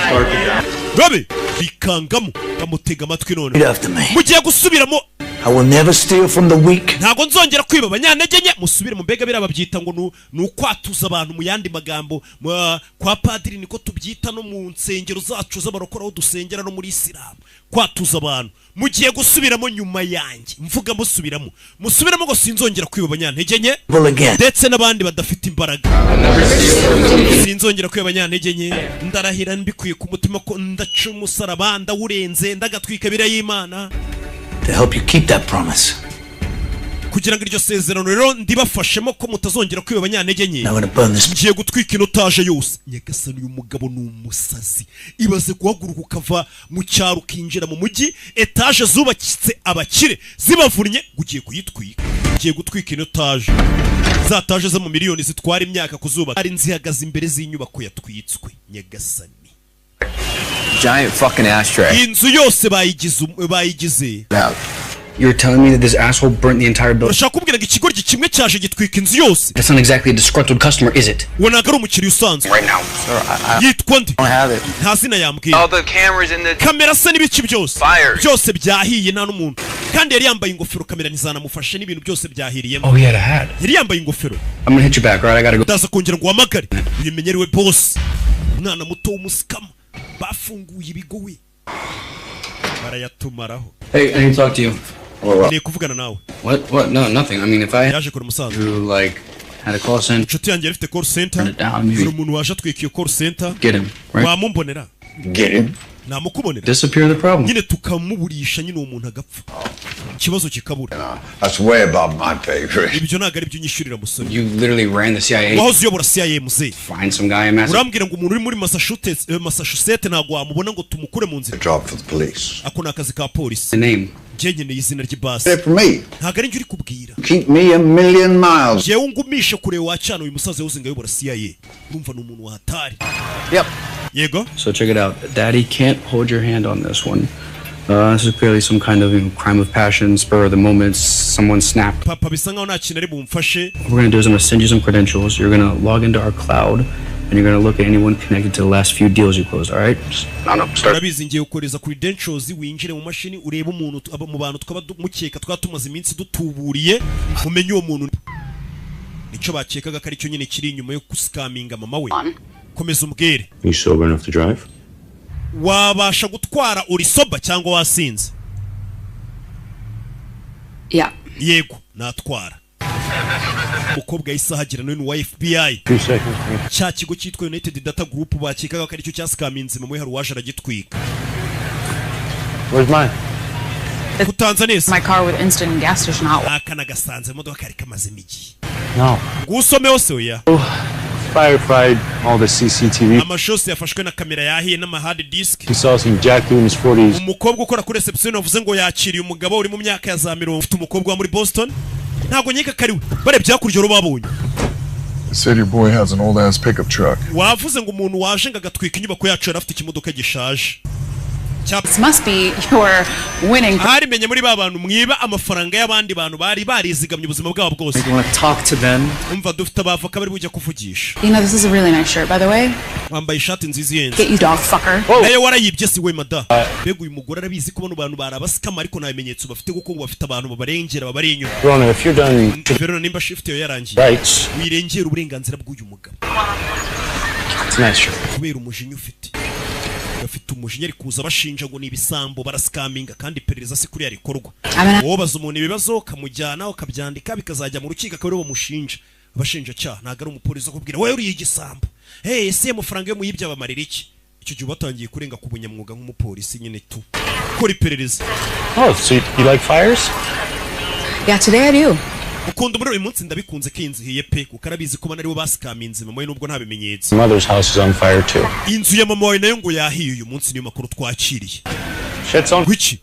babe bikangamo, bamutega amatwi none. Repeat after me. Mugiye gusubiramo. I will never steal from the weak. Ntabwo nzongera kwiba abanyantege nke. Musubire mu mbega biriya babyita ngo ni ukwatuza abantu. Mu yandi magambo, kwa padiri niko tubyita, no mu nsengero zacu z'abarokora aho dusengera, no muri isilamu, kwatuza abantu. Mugiye gusubiramo nyuma yanjye, mvuga musubiramo. Musubiramo ngo sinzongera kwiba abanyantege nke Well, again. ndetse n'abandi badafite imbaraga. Sinzongera kwiba abanyantege nke, ndarahira mbikuye ku mutima ko ndaca umusaraba ndawurenze ndagatwika biriya y'Imana. To help you keep that promise, Kugira ngo iryo sezerano rero ndibafashemo ko mutazongera kwiba abanyantege nke, I'm gonna burn this. ngiye gutwika ino taje yose. Nyagasani, uyu mugabo ni umusazi. Ibaze guhaguruka ukava mu cyaro ukinjira mu mujyi, etaje zubakitse abakire zibavunnye, ngo ugiye kuyitwika. Ugiye gutwika ino taje, za taje zo mu miliyoni zitwara imyaka kuzubaka. Hari inzu ihagaze imbere z'inyubako yatwitswe. Nyagasani. Giant fucking ashtray. Iyi nzu yose bayigize bayigize. Out. You're telling me that this asshole burnt the entire building? Urashaka kumbwira ngo ikigoryi kimwe cyaje gitwika inzu yose? That's not exactly a disgruntled customer, is it? Uwo ntabwo ari umukiriya usanzwe. Right now. Sir, I Yitwa nde? don't have it. Nta zina yambwiye. All the cameras in the Kamera se n'ibiki byose Fire. byose byahiye, nta n'umuntu. Kandi yari yambaye ingofero, kamera ntizanamufashe n'ibintu byose byahiriyemo. Oh, he had a hat. Yari yambaye ingofero. I'm gonna hit you back, right? I gotta go. Ndaza kongera ngo uhamagare. Uyimenyere boss, umwana muto w'umusikama bafunguye ibigo we barayatumaraho. Hey, I need to talk to you. Nkeneye kuvugana nawe. What? What? No, nothing. I mean, if I Yaje kure umusaza. who like had a call center, Inshuti yanjye yari ifite call center. Turn it down, maybe. Hari umuntu waje atwika iyo call center. Get him, right? Wamumbonera? Get him. Namukubonera. Disappear the problem. Nyine tukamuburisha nyine, uwo muntu agapfa, ikibazo kikabura. That's way above my pay grade. Ibyo ntabwo ari byo unyishyurira, musore. You literally ran the CIA. Wahoze uyobora CIA, muzehe. Find some guy in Massachusetts. Urambwira ngo umuntu uri muri Massachusetts ntabwo wamubona ngo tumukure mu nzira? A job for the police. Ako ni akazi ka polisi. The name. Njye nkeneye izina ry'ibasi. It for me. Ntabwo ari njye uri kubwira. Keep me a million miles. Njyewe ungumishe kure wacana. Uyu musaza yahoze ngo ayobora CIA, urumva ni umuntu wahatari. Yep. Yego. So check it out. Daddy can't hold your hand on this one. This is clearly some kind of crime of passion, spur of the moment. Someone snapped. Papa, bisa nkaho nta kintu ari bumfashe. What we're gonna do is I'm gonna send you some credentials. You're gonna log into our cloud, and you're gonna look at anyone connected to the last few deals you closed. All right? Just, I don't know. Start. Urabizi, ngiye gukohereza credentials, winjire mu mashini, urebe umuntu mu bantu twaba mukeka, twaba tumaze iminsi dutuburiye, umenye uwo muntu. Nicyo bakekaga ko aricyo nyine kiri inyuma yo gusikaminga mama we. Komeza umbwire. You sober enough to drive? Wabasha gutwara uri sober cyangwa wasinze? Yeah. Yego, natwara. Umukobwa yahise ahagera, nawe ni uwa FBI. 2 seconds. Cya kigo cyitwa United Data Group bakekaga ko aricyo cyasikaminze mama we, hari uwaje aragitwika. Where's mine? Kutanza neza. My car with instant gas station hot. Aka nagasanze imodoka kari kamazemo igihe. No. Ngusomeho se? Oya. Firefight, all the CCTV. Amashose yafashwe na kamera yahiye n'ama hard disk. He saw some jack dude in his 40s. Umukobwa ukora kuri reception wavuze ngo yakiriye umugabo uri mu myaka ya za 50, ufite umukobwa wa muri Boston. Ntabwo nkeka ko ari we. Barebye hakurya rero babonye They said your boy has an old ass pickup truck. Wavuze ngo umuntu waje ngo agatwika inyubako yacu yari afite ikimodoka gishaje. This must be your winning. Ahari menye muri ba bantu mwiba amafaranga y'abandi bantu bari barizigamye ubuzima bwabo bwose. You want to talk to them? Umva, dufite abavoka bari bujya kuvugisha. You know, this is a really nice shirt, by the way. Wambaye ishati nziza ihenze. Get you, dog fucker. Nayo warayibye si we mada? Mbega uyu mugore arabizi ko bano bantu bari abasikama, ariko nta bimenyetso bafite kuko ngo bafite abantu babarengera babari inyuma. Rona, if you're done, Verona, nimba shift yawe yarangiye, rights. wirengera uburenganzira bw'uyu mugabo. It's a nice shirt. Kubera umujinya ufite, bafite umujinya, ari kuza bashinja ngo ni ibisambo barasikaminga, kandi iperereza si kuriya rikorwa. Wowe baza umuntu ibibazo, ukamujyana, ukabyandika, bikazajya mu rukiko, akaba aribo bamushinja, abashinjacyaha. Ntabwo ari umupolisi akubwira wowe uriye igisambo. Hey, ese ayo mafaranga yo muyibye abamarira iki? Icyo gihe uba watangiye kurenga ku bunyamwuga nk'umupolisi nyine tu gukora iperereza. Oh, so you like fires? Yeah, today I do. Ukunda umuriro uyu munsi? Ndabikunze ko iyi nzu ihiye pe, kuko arabizi ko bana aribo basikaminze mama we nubwo nta bimenyetso. Mother's house is on fire too. Inzu ya mama wawe nayo ngo yahiye uyu munsi, niyo makuru twakiriye. Shit's on. Wiki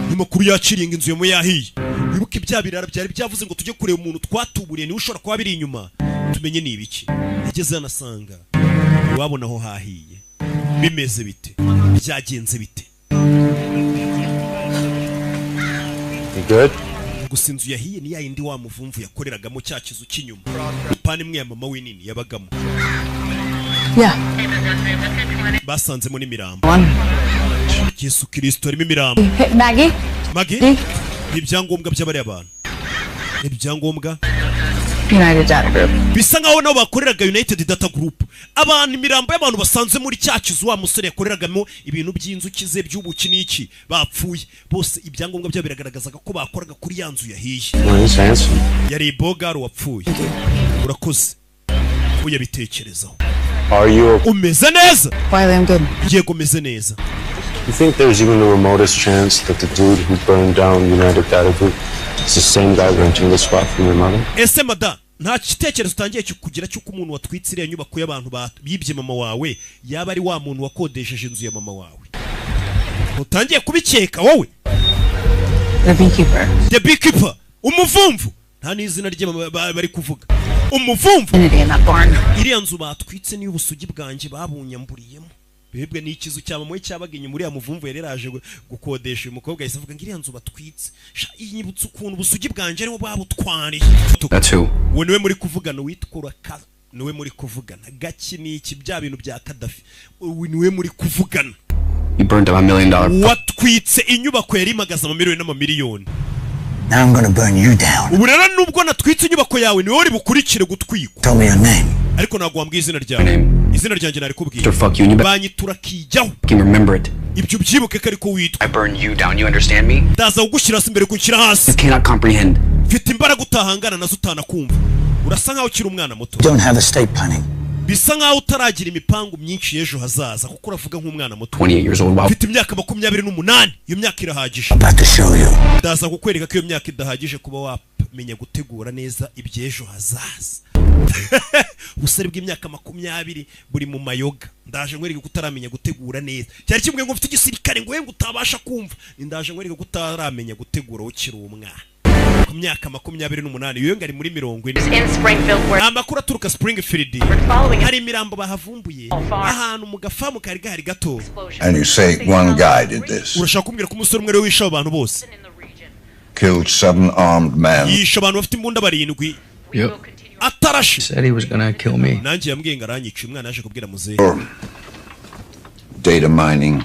niyo makuru yakiriye ngo inzu ya mama yahiye. Wibuke bya birara byari byavuze ngo tujye kureba umuntu twatuburiye, niwe ushobora kuba biri inyuma, tumenye ni ibiki. Yageze yanasanga iwabo naho hahiye. Bimeze bite? Byagenze bite? You good? Gusa inzu yahiye ni ya yindi wa muvumvu yakoreragamo, cya kizu cy'inyuma, ipani imwe ya mama we nini yabagamo. Yeah. Basanzemo n'imirambo. Yesu Kirisito, harimo imirambo. Hey, Maggie? Maggie, ni ibyangombwa by'abariya bantu, ni ibyangombwa. United Data Group. Bisa nkaho nabo bakoreraga United Data Group. Abantu, imirambo y'abantu basanze muri cya kizu wa musore yakoreragamo ibintu by'inzuki ze, by'ubuki n'iki, bapfuye bose, ibyangombwa byabo biragaragazaga ko bakoraga kuri ya nzu yahiye. Well, he's handsome. Yari bogari wapfuye. Urakoze uyabitekerezaho. Are you okay? Umeze neza? Wiley, I'm good. Yego, umeze neza. You think there's even the remotest chance that the dude who burned down United Data Group is the same guy renting the spot from your mother? Ese mada, nta gitekerezo utangiye cyo kugira cy'uko umuntu watwitse iriya nyubako y'abantu bibye mama wawe yaba ari wa muntu wakodesheje inzu ya mama wawe? Utangiye kubikeka wowe? The beekeeper. The beekeeper, umuvumvu, nta n'izina rye bari kuvuga, umuvumvu. Infinity in that barn. Iriya nzu batwitse niyo ubusugi bwanjye babunyamburiyemo. Bibwe ni ikizu cya mama we cyabaga inyuma. Uriya muvumvu yari yaraje gukodesha uyu mukobwa, yahise avuga ngo iriya nzu batwitse sha inyibutsa ukuntu ubusugi bwanjye aribo babutwariye. That's who. Uwo niwe muri kuvugana, witwa Raka niwe muri kuvugana. Gaki ni iki? Bya bintu bya Kadafi, uyu niwe muri kuvugana. You burned down $1 million. Watwitse inyubako yari imagaze amamiliyoni n'amamiliyoni. Now I'm gonna burn you down. Ubu rero nubwo natwitse inyubako yawe, niwe uri bukurikire gutwikwa. Tell me your name. Ariko ntabwo wambwiye izina ryawe. Izina ryanjye narikubwiye. Mr. Fuck you, and you better Banyitura kijyaho. fucking remember it. Ibyo ubyibuke ko ariko witwa. I burn you down, you understand me? Ndaza kugushyira hasi mbere kunshyira hasi. You cannot comprehend. Mfite imbaraga utahangana nazo, utanakumva. Urasa nkaho ukiri umwana muto. Don't have estate planning. Bisa nkaho utaragira imipangu myinshi y'ejo hazaza, kuko uravuga nk'umwana muto. 28 years old, wow. Mfite imyaka 28, iyo myaka irahagije. About to show you. Ndaza kukwereka ko iyo myaka idahagije kuba wamenya gutegura neza iby'ejo hazaza. Ubusore bw'imyaka 20 buri mu mayoga. Ndaje nkwereke ko utaramenya gutegura neza. Cyari kimwe ngo mfite igisirikare ngo ngo utabasha kumva. Ndaje nkwereke ko utaramenya gutegura ukiri umwana. Ku myaka 28, iyo ngo ari muri 40. In Springfield where Amakuru aturuka Springfield, following hari imirambo bahavumbuye ahantu mu gafamu kari gahari gato. And you say one guy did this. Urashaka kumbwira ko umusore umwe ariwe wishe abo bantu bose? Killed seven armed men. Yishe abantu bafite imbunda barindwi Yep. atarashe. Said he was gonna kill me. Nanjye yambwiye ngo aranyica. Umwana yaje kubwira muzehe. Or data mining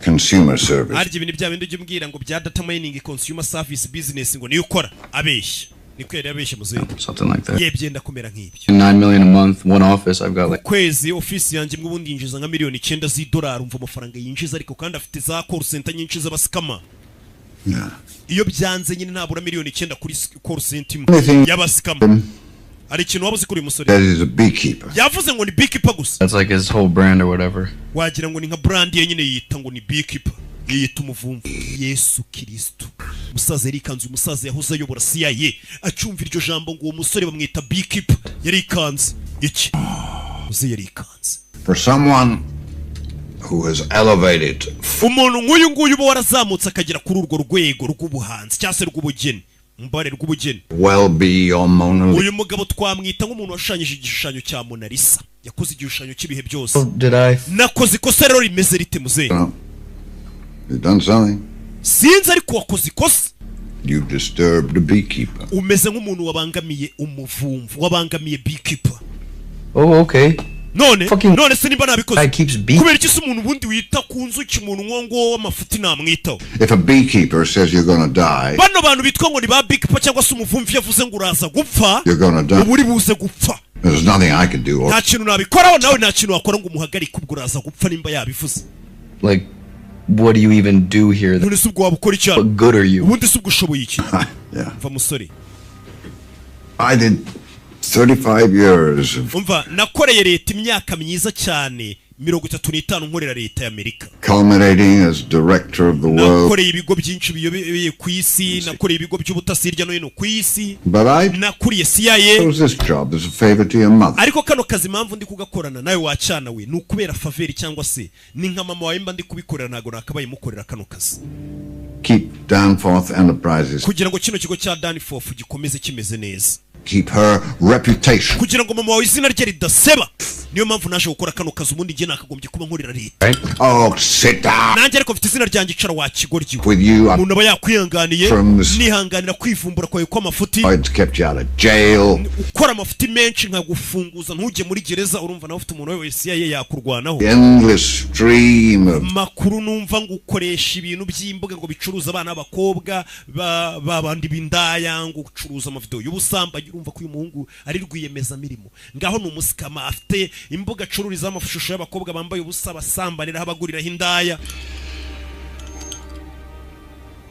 consumer service. Harya ibintu bya bindi ujya umbwira ngo bya data mining consumer service business, ngo niyo ukora, abeshya, niko yari yabeshye muzehe. Something like that. Ye, byenda kumera nk'ibyo. 9 million a month, one office. I've got like Kwezi ofisi yanjye imwe ubundi yinjiza nka miliyoni 9 z'idolari. Umva amafaranga yinjiza, ariko kandi afite za call center nyinshi z'abascammer. Iyo byanze nyine ntabura miliyoni 9 kuri call center imwe Anything y'abascammer. Hari ikintu waba uzi kuri uyu musore? That is a beekeeper. Yavuze ngo ni beekeeper gusa. That's like his whole brand or whatever. Wagira ngo ni nka brand ye nyine, yita ngo ni beekeeper, yiyita umuvumvu. Yesu Kirisitu! Umusaza yarikanze. Umusaza yahoze ayobora CIA acyumva iryo jambo ngo uwo musore bamwita beekeeper, yarikanze. Iki muze yarikanze. For someone who has elevated Umuntu nk'uyu nguyu uba warazamutse akagera kuri urwo rwego rw'ubuhanzi cyangwa se rw'ubugeni, mbare rw'ubugeni, well beyond Mona Lisa. uyu mugabo twamwita nk'umuntu washushanyije igishushanyo cya Mona Lisa, yakoze igishushanyo cy'ibihe byose. Did I? Nakoze ikosa rero rimeze rite, muzehe? You've done something. Sinzi, ariko wakoze ikosa. You've disturbed the beekeeper. Umeze nk'umuntu wabangamiye umuvumvu, wabangamiye beekeeper. Oh, okay. None se nimba nabikoze, Guy keeps bee. kubera iki se umuntu ubundi wita ku nzuki, umuntu nk'uwo nguwo w'amafuti namwitaho? If a beekeeper says you're gonna die, Bano bantu bitwa ngo ni ba beekeeper cyangwa se umuvumvu yavuze ngo uraza gupfa, you're gonna die. uba uri buze gupfa. There's nothing I can do. Nta kintu nabikoraho, nawe nta kintu wakora ngo umuhagarike, ubwo uraza gupfa nimba yabivuze. Like, what do you even do here? None se ubwo waba ukora icyaha? What good are you? Ubundi se ubwo ushoboye iki? Yeah. Mva musore. I did 35 years of Umva, nakoreye leta imyaka myiza cyane, 35 nkorera leta y'Amerika, culminating as director of the world. nakoreye ibigo byinshi biyobeye ku isi, nakoreye ibigo by'ubutasi hirya no hino ku isi, But I nakuriye CIA. chose this job as a favor to your mother. Ariko kano kazi, impamvu ndi kugakorana nawe wacana we, ni ukubera favor cyangwa se ni nka mama wawe mba ndi kubikorera. Ntabwo nakabaye mukorera kano kazi. Keep Danforth Enterprises, Kugira ngo kino kigo cya Danforth gikomeze kimeze neza, keep her reputation. kugira ngo mama wawe izina rye ridaseba, niyo mpamvu naje gukora kano kazi. Ubundi njye nakagombye kuba nkorera leta. Oh, sit down. Nanjye ariko mfite izina ryanjye. Icara wakigoryi. With you, Umuntu aba yakwihanganiye, From the- nihanganira kwivumbura kwawe kw'amafuti. I'd kept you out of jail. Ukora amafuti menshi nkagufunguza ntujye muri gereza. Urumva nawe ufite umuntu wese CIA yakurwanaho. The endless stream of Makuru numva ngo ukoresha ibintu by'imbuga ngo bicuruza abana b'abakobwa ba bandi b'indaya, ngo ucuruza amavideo y'ubusambanyi. Urumva ko uyu muhungu ari rwiyemezamirimo, ngaho ni umuscammer, afite imbuga acururizaho amashusho y'abakobwa bambaye ubusa, basambaniraho, abaguriraho indaya.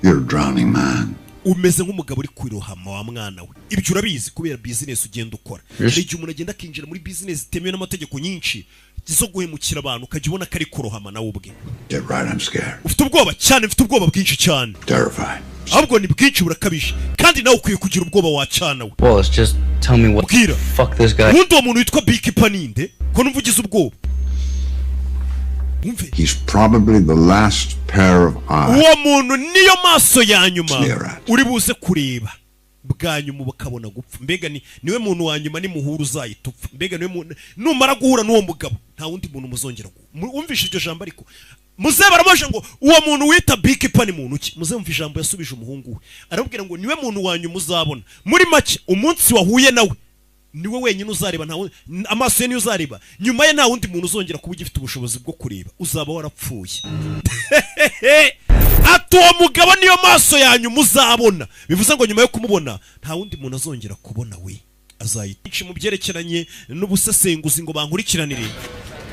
You're a drowning man. Umeze nk'umugabo uri kwirohama wa mwana we, ibyo urabizi kubera business ugenda ukora. Yes. Hari igihe umuntu agenda akinjira muri business zitemewe n'amategeko nyinshi zo guhemukira abantu, ukajya ubona ko ari kurohama nawe ubwe. Get right, I'm scared. Ufite ubwoba cyane, mfite ubwoba bwinshi cyane. Terrified. Ahubwo ni bwinshi burakabije, kandi nawe ukwiye kugira ubwoba wacana we. Wallace, just tell me what the fuck this guy. Ubundi uwo muntu witwa beekeeper ninde, ko numva ugize ubwoba? He's probably the last pair of eyes. Uwo muntu niyo maso ya nyuma uri buze kureba bwa nyuma bakabona gupfa. Mbega ni niwe muntu wa nyuma nimuhura uzahita upfa. Mbega niwe muntu, numara guhura n'uwo mugabo nta wundi muntu muzongera wumvishe iryo jambo. Ariko muze baramuje ngo uwo muntu wita beekeeper ni muntu ki? Muze mumva ijambo yasubije umuhungu we, aramubwira ngo niwe muntu wa nyuma uzabona. Muri make, umunsi wahuye nawe niwe wenyine uzareba, nta wundi, amaso ye niyo uzareba. Nyuma ye nta wundi muntu uzongera kuba ugifite ubushobozi bwo kureba, uzaba warapfuye. Ati uwo mugabo niyo maso ya nyuma uzabona, bivuze ngo nyuma yo kumubona nta wundi muntu azongera kubona, we azahita mu byerekeranye n'ubusesenguzi ngo bankurikiranire.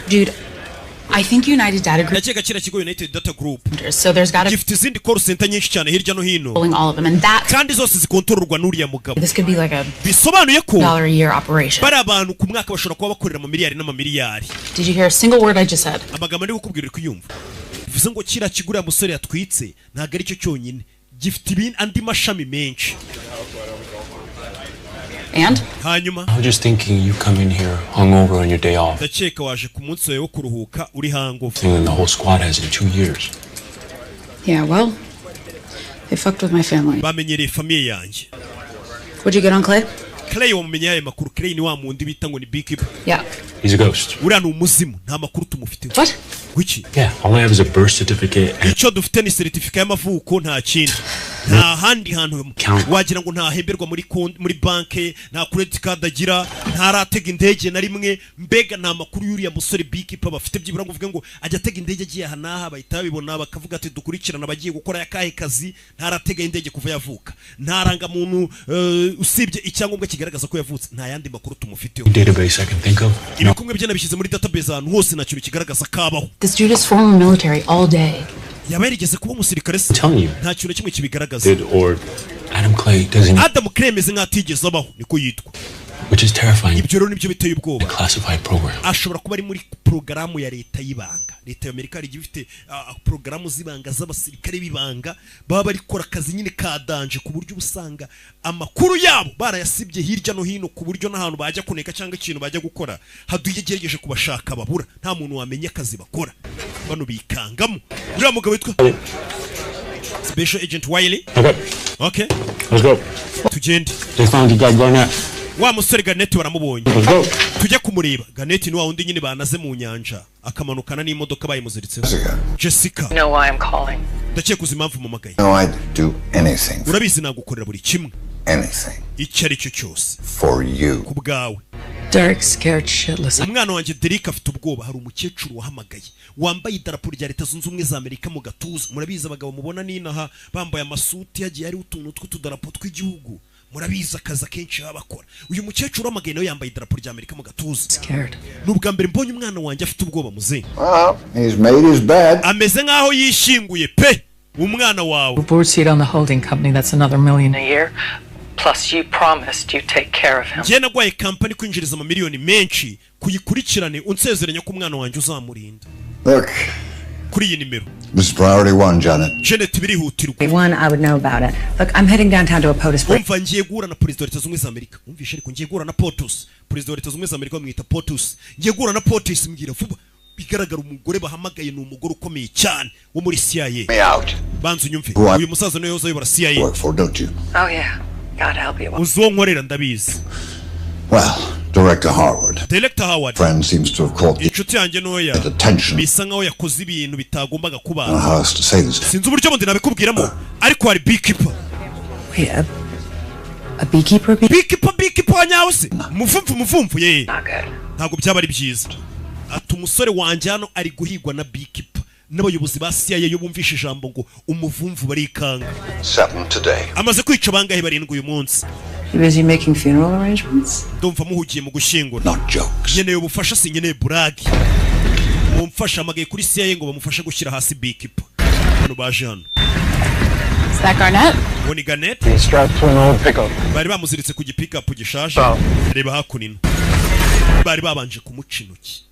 Dude, I think United Data Group. Ndakeka kiriya kigo United Data Group So there's gotta gifite izindi call center nyinshi cyane hirya no hino, pulling all of them, and that kandi zose zikontororwa n'uriya mugabo. this could be like a Bisobanuye ko dollar a year operation. bari abantu ku mwaka bashobora kuba bakorera amamiliyari n'amamiliyari. Did you hear a single word I just said? Amagambo ndi kukubwira uri kuyumva? Bivuze ngo kiriya kigo uriya musore yatwitse ntabwo ari cyo cyonyine gifite andi mashami menshi. And? Hanyuma? I was just thinking you come in here hungover on your day off. Ndakeka waje ku munsi wawe wo kuruhuka uri hangover. Thing the whole squad has in 2 years. Yeah, well, they fucked with my family. Bamenyereye famille yanjye. What'd you get on Clay? Clay wamumenye ayo makuru? Clay ni wa mundi bita ngo ni beekeeper. Yeah. He's a ghost. Uriya ni umuzimu, nta makuru tumufiteho. What? Wiki? Yeah, all I have is a birth certificate and Icyo dufite ni seritifika y'amavuko, nta kindi, nta handi hantu wagira ngo ntahemberwa muri konti, muri banke, nta credit card agira, ntaratega indege na rimwe. Mbega nta makuru y'uriya musore beekeeper bafite, byibura ngo uvuge ngo ajya atega indege agiye aha n'aha, bahita babibona bakavuga ati dukurikirana abagiye gukora akahe kazi. Ntaratega indege kuva yavuka, nta rangamuntu, usibye icyangombwa kigaragaza ko yavutse, nta yandi makuru tumufiteho. database I can think of. Ibikumwe bye nabishyize muri database ahantu hose, nta kintu kigaragaza kabaho. This dude is former military all day. Yaba yarigeze kuba umusirikare se? Telling you. Nta kintu na kimwe kibigaragaza. Did or Adam Clay doesn't, Adam Clay ameze nk'aho atigeze abaho, niko yitwa. which is terrifying. Ibyo rero nibyo biteye ubwoba. Classified program. Ashobora kuba ari muri porogaramu ya leta y'ibanga. Leta y'Amerika hari igihe ifite porogaramu z'ibanga z'abasirikare b'ibanga baba bari gukora akazi nyine ka danger, ku buryo uba usanga amakuru yabo barayasibye hirya no hino, ku buryo n'ahantu bajya kuneka cyangwa ikintu bajya gukora haduye igerageje kubashaka babura, nta muntu wamenya akazi bakora. Bano bikangamo uriya mugabo witwa Special Agent Wiley. Okay, okay. let's go. Tugende. They found the guy Garnett. Wa musore Garnett baramubonye. Let's go. Tujya kumureba. Garnett ni wa wundi nyine banaze mu nyanja akamanukana n'imodoka bayimuziritseho. Jessica. You know why I'm calling. Ndakeka uzi impamvu mpamagaye. No, I'd do anything, Urabizi nagukorera buri kimwe, anything icyo ari cyo cyose for you. ku bwawe. Derek's scared shitless. Umwana wanjye Derek afite ubwoba. Hari umukecuru wahamagaye wambaye idarapo rya Leta Zunze Ubumwe za Amerika mu gatuza. Murabizi abagabo mubona n'inaha bambaye amasuti hagiye hariho utuntu tw'utudarapo tw'igihugu, murabizi akazi akenshi baba bakora. Uyu mukecuru wamagaye nawe yambaye idarapo rya Amerika mu gatuza. Scared. Ni ubwa mbere mbonye umwana wanjye afite ubwoba, muzehe. Well, he's made his bed. Ameze nk'aho yishyinguye pe umwana wawe. Board seat on the holding company, that's another million a year. Plus, you promised you'd take care of him. Njye nagwaye kampani kwinjiriza amamiliyoni menshi kuyikurikirane, unsezeranya ko umwana wanjye uzamurinda. Look, Kuri iyi nimero. this is priority one, Janet. Janet, birihutirwa. One, I would know about it. Look, I'm heading downtown to a POTUS break. Umva, ngiye guhura na perezida wa Leta Zunze Ubumwe za Amerika. Umvishe ariko, ngiye guhura na POTUS, perezida wa Leta Zunze Ubumwe za Amerika bamwita POTUS. Ngiye guhura na POTUS, mbwira vuba. Bigaragara umugore bahamagaye ni umugore ukomeye cyane wo muri CIA. Me out. Banza unyumve. Who I Uyu musaza niwe yoza ayobora CIA. work for, don't you? Oh, yeah. God help you. Uzi uwo nkorera, ndabizi. Well, Director Harwood. Director Howard. Friend seems to have caught the Inshuti yanjye ntoya attention. bisa nkaho yakoze ibintu bitagombaga I don't know kuba. how else to say this. Sinzi uburyo bundi nabikubwiramo, ariko hari beekeeper. Wait, a beekeeper? Beekeeper, beekeeper wa nyawe se, umuvumvu, umuvumvu ye. Not good. Ntabwo byaba ari byiza. Ati umusore wanjye hano ari guhigwa na beekeeper. N'abayobozi ba CIA iyo bumvishe ijambo ngo umuvumvu barikanga. Seven today. Amaze kwica bangahe? Barindwi uyu munsi. You busy making funeral arrangements? Ndumva muhugiye mu gushyingura. Not jokes. Nkeneye ubufasha, sinkeneye burage, mumfasha. Hamagaye kuri CIA ngo bamufashe gushyira hasi beekeeper. Hano baje hano. Is that Garnett? Uwo ni Garnett. He's strapped to an old pickup. Bari bamuziritse ku gipikapu gishaje. Reba hakuno, bari babanje kumuca intoki.